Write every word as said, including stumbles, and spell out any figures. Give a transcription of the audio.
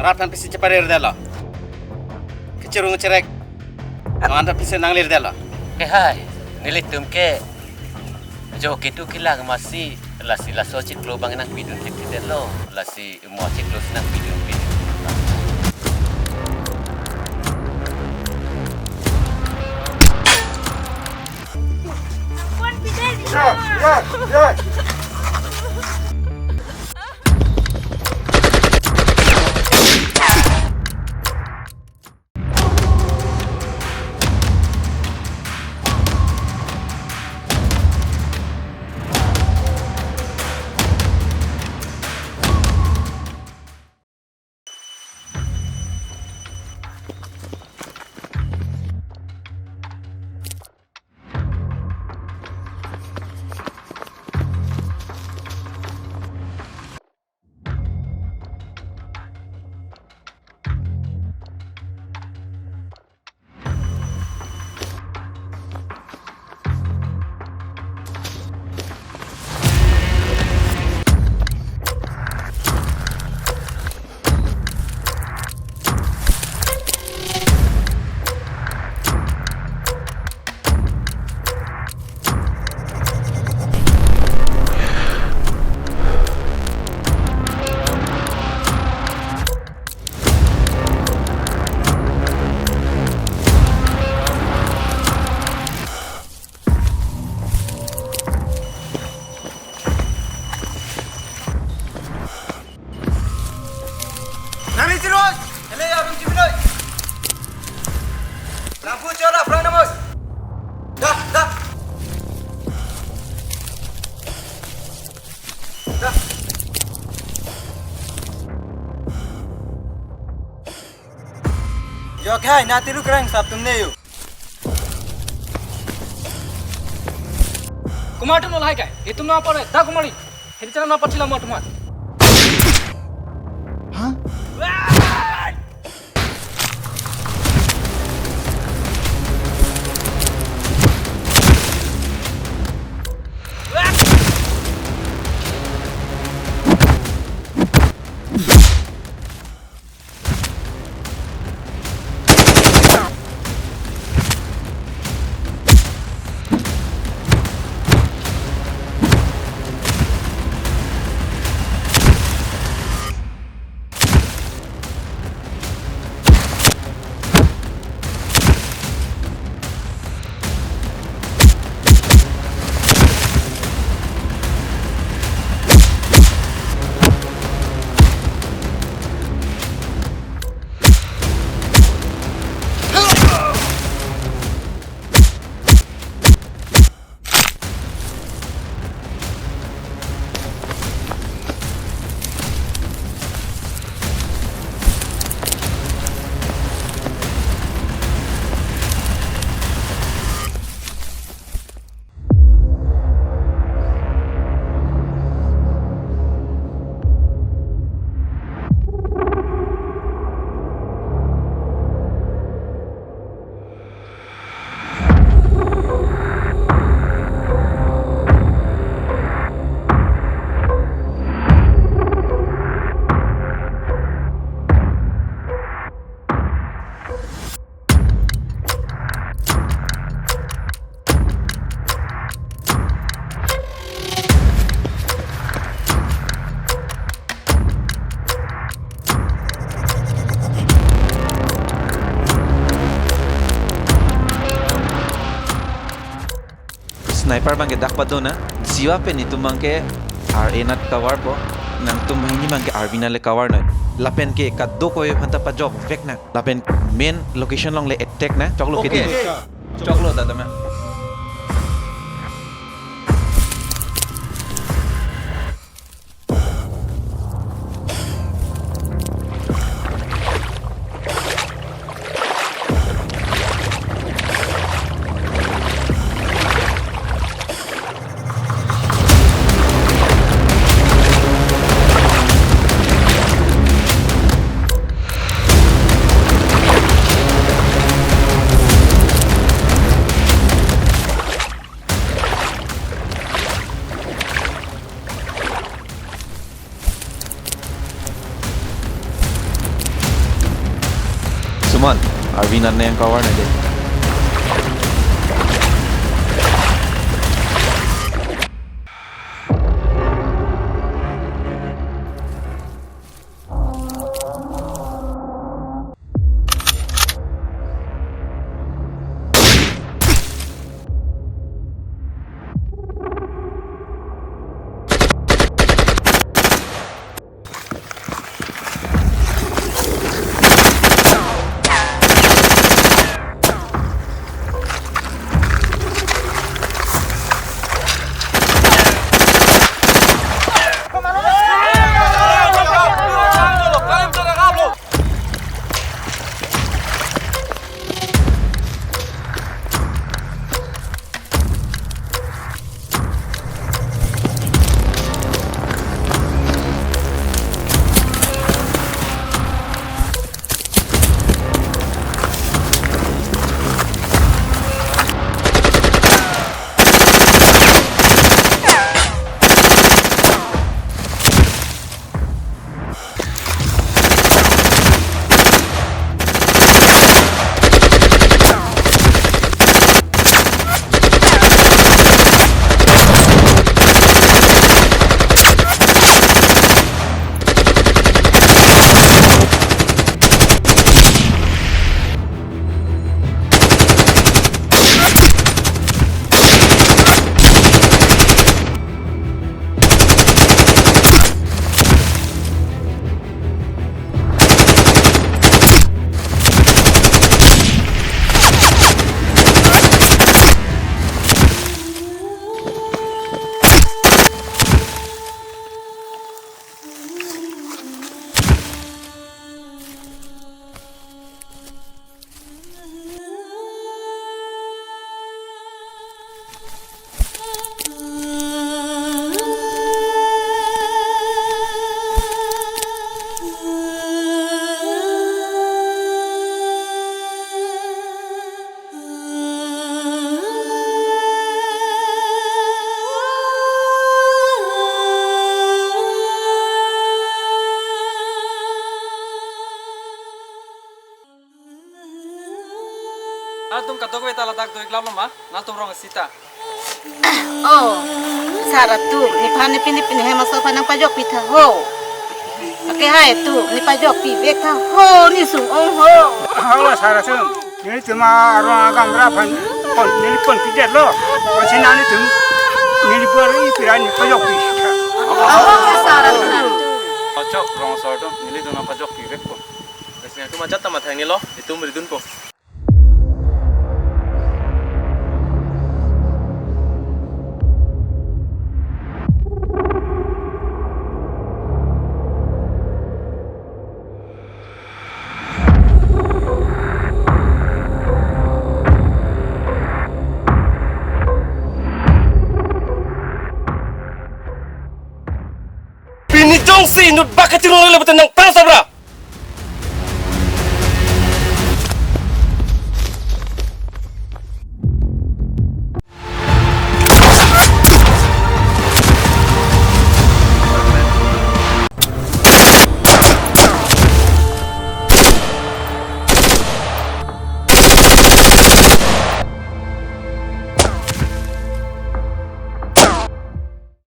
Aphan pisi cheparir delo. Kechirung cherek. Aphan pisi nanglir delo. Ke hai, nelitum ke jo ketu kelang masi, lasi laso chiklo abang nangpidun thekthe detlo, lasi mo chiklo si nangpidun pidun. Nari Sirus, hele ya, Bung Cibinoi. Lampu cola, perang namus. Dah, dah. Dah. Yo, kai, na tilu kerang sap tum ne yo. Komat atum lo lahai kai? Itum nangpare, dak kumari. Hini channel nangpachila mo atum. Hah? Sniper abangke dak padona, Jiwa pen itum abangke R A nat cover po, nangtum hini abangke R B nat le cover noi. Lapen ke kadokave aphanta pajokvek nang. Lapen main location along le attack nang, choklo. Oke. Kedi. Choklo tata ma. Arvin an nang cover na dei. Nangtum kadokave ta ladak do-ik lap lo ma? Nangtum rong sita. Oh, sar atum, nephan nepin nepin hem aso aphan nangpajokpi tha ho. Ake hai atum, nepajokpi vek tha ho, ne sung-ong ho. Ho, sar atum, nelitum arong agamra aphan pon, neli ponpidetlo. Lasi nelitum, neli bor-i piran nepajokpi tha. Oh, sar atum. Pajok, rong sar atum, nelitum nangpajokpi vekpo. Lasi nangtum ajat ta mathang nilo, itum ridunpo. Pini jongsi inut bak kachirung lele bete nang tang sabra.